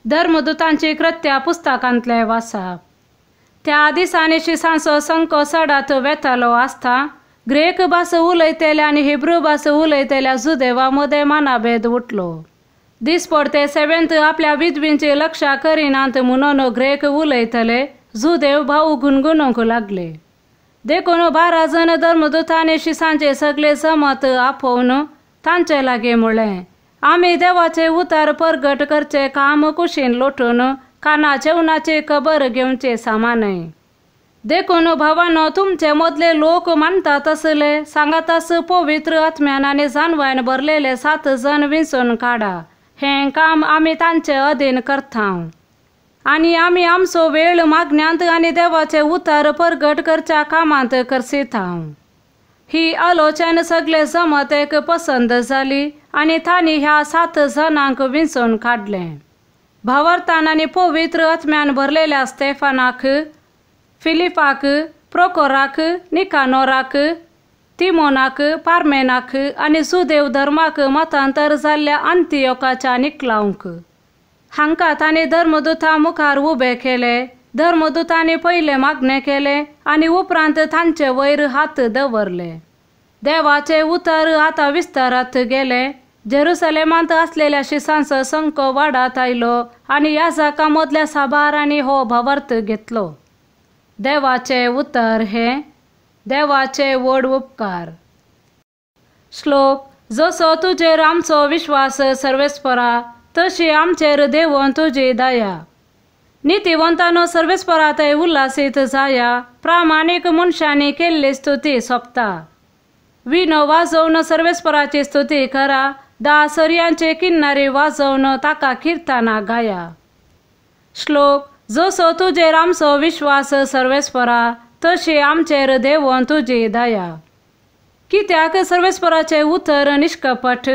धर्मदुतांची कृत्या पुस्तकांतले वाचप. त्या दिसांनी शिसांचो संको सडात वेतालो आसता ग्रेक भास उलयतल्या आनी हिब्रू भास उलयतल्या जुदेवा मदें मानाभेद उठलो. दिसपडते सेवेंत आपल्या विधवींची लक्षां करिनात म्हणून ग्रेक उलयतले जुदेव भाऊ गुणगुणूंक लागले. देखून 12 जण धर्मदुतांनी शिसांचे सगळे जमत आपोवन तांचे लागीं म्हणलें, आमी देवाचे उतार परगट करचे काम कुशीन लोटून काना जेवणाची खबर घेवचे सामानय. देखून भावानो, तुमचे मदले लोक मानता तसले सांगातास पवित्र आत्म्यान आनी जानवायन भरलेले 7 जण विंचून काडा. हें काम आमी तांचे अधीन करता आनी आमी आमचो वेळ मागण्यांत आनी देवाचे उतार परगट करच्या कामांत करसिता. ही आलोचन सगळे जमतेक पसंद जाली आनी तांणी ह्या 7 जणांक विंचून काडले. भावार्थान आनी पवित्र आत्म्यान भरलेल्या स्तेफानाक, फिलिपाक, प्रोकोराक, निकानोराक, तिमोनाक, पार्मेनाक आनी सुदेव धर्माक मतांतर जाल्ल्या अंतियोकाच्या निकलावंक हांकां तांणी धर्मदुता मुखार उबे केले. धर्मदुतांनी पयले मागणें केलें आनी उपरांत तांचे वयर हात दवरले. देवाचे उतर आतां विस्तारात गेले. जेरुसलेमांत आसलेल्या शिसांचो संको वाडात आयलो आनी याजकां मदल्या साबारांनी हो भावार्थ घेतलो. देवाचे उतर हें देवाचे व्हड उपकार. श्लोक. जसो तुजेर आमचो विश्वास सर्वेस्परा तशी आमचेर देवोन तुजी दया. नितीवंतानो सर्वेस्परा थंय उल्हासीत जाया, प्रामाणीक मनशांनी केल्ली स्तुती सोंपता. विनो वाजोवन सर्वेस्पराची स्तुती करा, 10 सरयांचे किन्नारी वाजोवन ताका किर्तनां गाया. श्लोक. जसो तुजेर आमचो विश्वास सर्वेस्परा तशी आमचेर देवोन तुजी दया. कित्याक सर्वेस्पराचें उतर निश्कपट,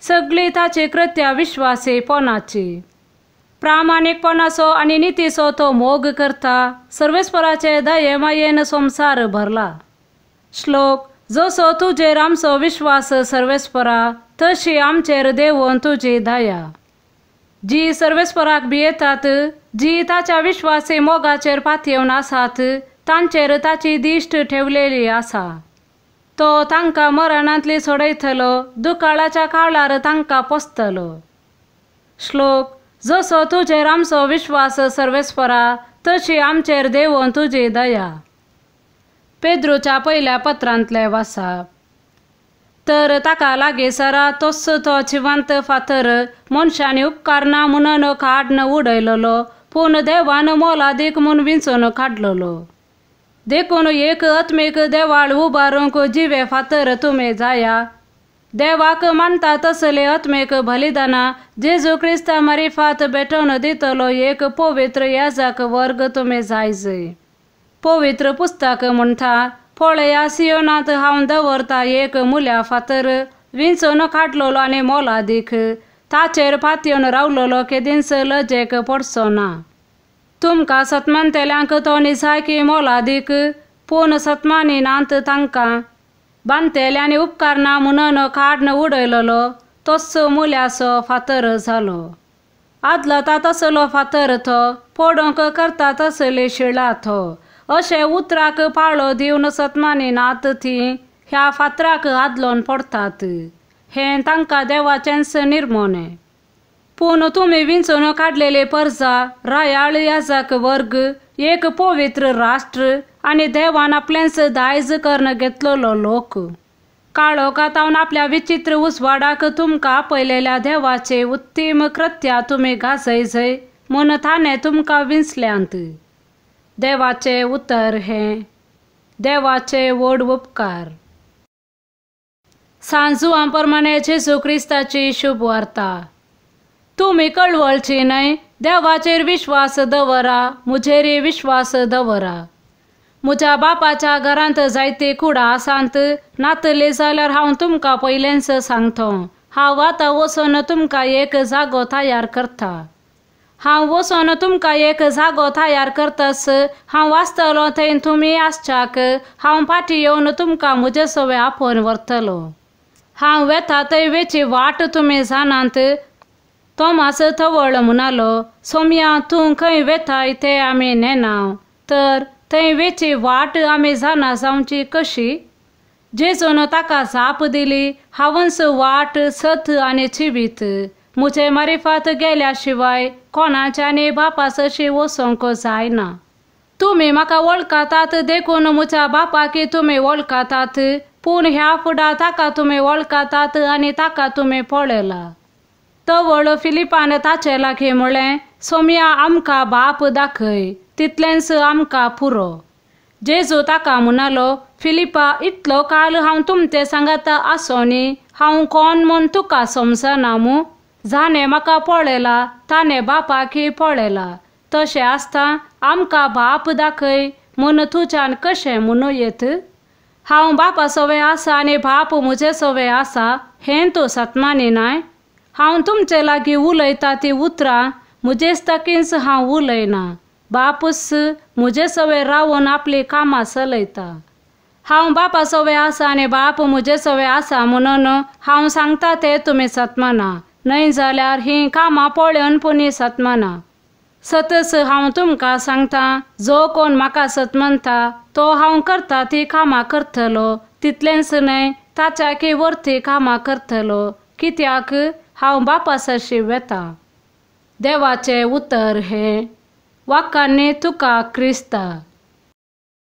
सगळी ताची कृत्या विश्वासीपणाची. प्रामाणीकपणाचो आनी नितीचो तो मोग करता, सर्वेस्पराचे दये मायेन संवसार भरला. श्लोक. जसो तुजेर आमचो विश्वास सर्वेस्परा तशी आमचेर देवोन तुजी दया. जी सर्वेस्पराक भियेतात, जी ताच्या विश्वासी मोगाचेर पातयेवन आसात, तांचेर ताची दिश्ट ठेवलेली आसा. तो तांकां मरणांतली सोडयतलो, दुकाळाच्या काळार तांकां पोसतलो. श्लोक. जसो तुजेर आमचो विश्वास सर्वेस्परा तशी आमचेर देवोन तुजी दया. पेद्रूच्या पयल्या पत्रांतले वाचप. तर ताका लागींसरा तोच तो जिवंत फातर मनशांनी उपकारना म्हणून काडून उडयलेलो, पूण देवान मोलादीक म्हूण विंचून काडलेलो. देखून एक आत्मीक देवाळ उबारूंक जिवे फातर तुमी जाया. देवाक मानता तसले आत्मीक बलिदानां जेजू क्रिस्ता मारिफात भेटोवन दितलो एक पवित्र याजक वर्ग तुमी जायजय. पवित्र पुस्तक म्हणटा, पळया सियोनांत हांव दवरता एक मुल्या फातर विंचून काडलेलो आनी मोलादीक, ताचेर पातयेवन रावलेलो केदींच लजेक पडचो ना. तुमकां सतमानतेल्यांक तो निजायकी मोलादीक, पूण सतमानी नात तांकां बांदतेल्यांनी उपकारना म्हणून काडून उडयलेलो तोच मुल्याचो फातर जालो. आदलता तसलो फातर तो, पडोवंक करता तसली शिळा तो, अशें उतराक पाळो दिवन सतमानी नात ती ह्या फातराक आदलोन पडटात. हें तांकां देवाचेंच निर्मोणें. पूण तुमी विंचून काडलेली परजा, रायाळ याजक वर्ग, एक पवित्र राष्ट्र आनी देवान आपलेंच दायज करून घेतलेलो लोक. काळोखांत आपल्या विचित्र उजवाडाक तुमकां आपयलेल्या देवाचे उत्तीम कृत्या तुमी गाजयजय म्हूण ताणें तुमकां विंचल्यांत. देवाचें उतर हें देवाचे व्हड उपकार. सांजुआं प्रमाणे जेजू क्रिस्ताची शुभ वार्ता. तुमी कळवळची न्हय, देवाचेर विश्वास दवरा, म्हजेरय विश्वास दवरा. म्हज्या बापाच्या घरांत जायती कुडां आसात, नातली जाल्यार हांव तुमकां पयलेंच सांगता. हांव आतां वचून तुमकां एक जागो तयार करता. हांव वचून तुमकां एक जागो तयार करतस हांव आसतलो थंय तुमी आसच्याक हांव फाटीं येवन तुमकां म्हजे सवे आपोवन व्हरतलो. हांव वेता थंय वेची वाट तुमी जाणात. तोमास थवळ म्हणालो, सोमया तूं खंय वेताय ते आमी नेनाव, तर थंय वेची वाट आमी जाणा जावची कशी? जेजून ताका जाप दिली, हांवच वाट, सत आनी जिवीत. म्हजे मारिफात गेल्या शिवाय कोणाच्यानी बापासशी वचोंक जायना. तुमी म्हाका वळखतात देखून म्हज्या बापाकी तुमी वळखतात, पूण ह्या फुडा ताका तुमी वळखतात आनी ताका तुमी पळयला. तवळ फिलिपान ताचे लागीं म्हळें, सोमया आमकां बाप दाखय, तितलेंच आमकां पुरो. जेजू ताका म्हणालो, फिलिपा, इतलो काल हांव तुमचे सांगाता आसोनी हांव कोण म्हूण तुका समजना मू? जाणें म्हाका पळयला ताणें बापाकी पळयला. तशें आसता आमकां बाप दाखय म्हूण तुज्यान कशें म्हणूं येत? हांव बापा सवे आसा आनी बाप म्हजे सवे आसा हें तूं सतमानी नाय? हांव तुमचे लागीं उलयता ती उतरां म्हजेच ताकीच हांव उलयना, बापूच म्हजे सवे रावून आपली कामां चलयता. हांव बापा सवे आसा आनी बाप म्हजे सवे आसा म्हणून हांव सांगता तें तुमी सतमाना, न्हय जाल्यार हीं कामां पळोवन पुणी सतमाना. सतच हांव तुमकां सांगता, जो कोण म्हाका सत मानता तो हांव करता ती कामां करतलो, तितलेंच न्हय ताच्याकी वरती कामां करतलो, कित्याक हांव बापा सरशी वेता. देवाचें उतर हें. वाकांनी तुका क्रिस्ता.